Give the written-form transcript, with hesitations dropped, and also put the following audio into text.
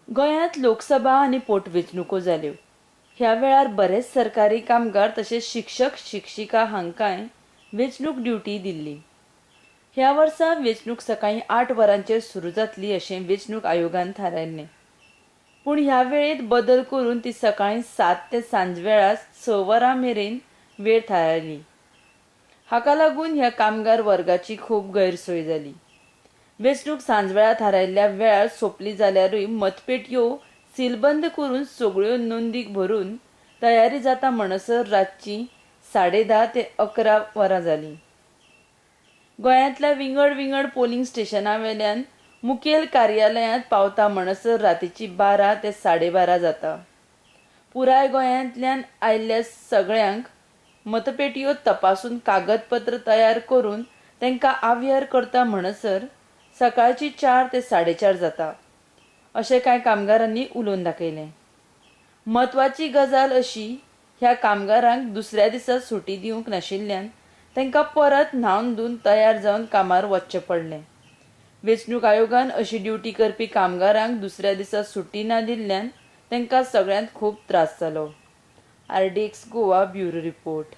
गोंयांत लोकसभा आनी पोटवेंचणुको जाल्यो. ह्या वेळार बरेच सरकारी कामगार तशेंच शिक्षक, शिक्षिका हांकांय वेंचणूक ड्युटी दिल्ली. ह्या वर्सा वेंचणूक सकाळीं 8 वरांचेर सुरू जातली अशें वेंचणूक आयोगान थारायल्लें. पूण ह्या वेळेंत बदल करून ती सकाळीं 7 ते सांजवेळा 6 वरां मेरेन वेळ थारायली. हाका लागून ह्या कामगार वर्गाची खूब गैरसोय जाली. वेंचणूक सांजवेळा थारायल्ल्या वेळार सोंपली जाल्यारूय मतपेटयो सीलबंद करून सगळ्यो नोंदी भरून तयारी जाता म्हणसर रातचीं 10:30 ते 11 वरां जालीं. गोंयांतल्या विंगड विंगड पोलिंग स्टेशनावेल्यान मुखेल कार्यालयांत पावता म्हणसर रातीची 12 ते 12:30 जाता. पुराय गोंयांतल्यान आयिल्ल्या सगळ्यांक मतपेटयो तपासून कागदपत्र तयार करून तांकां आव्यार करता म्हणसर सकाळची 4 ते 4:30 जाता अशें कांय कामगारांनी उलोवन दाखयलें. म्हत्वाची गजाल अशी, ह्या कामगारांक दुसऱ्या दिसा सुटी दिवंक नाशिल्ल्यान तांकां परत न्हावन धुवन तयार जावन कामार वचचें पडलें. वेंचणूक आयोगान अशी ड्युटी करपी कामगारांक दुसऱ्या दिसा सुटी ना दिल्ल्यान तांकां सगळ्यांत खूब त्रास जालो. RDX Goa bureau report.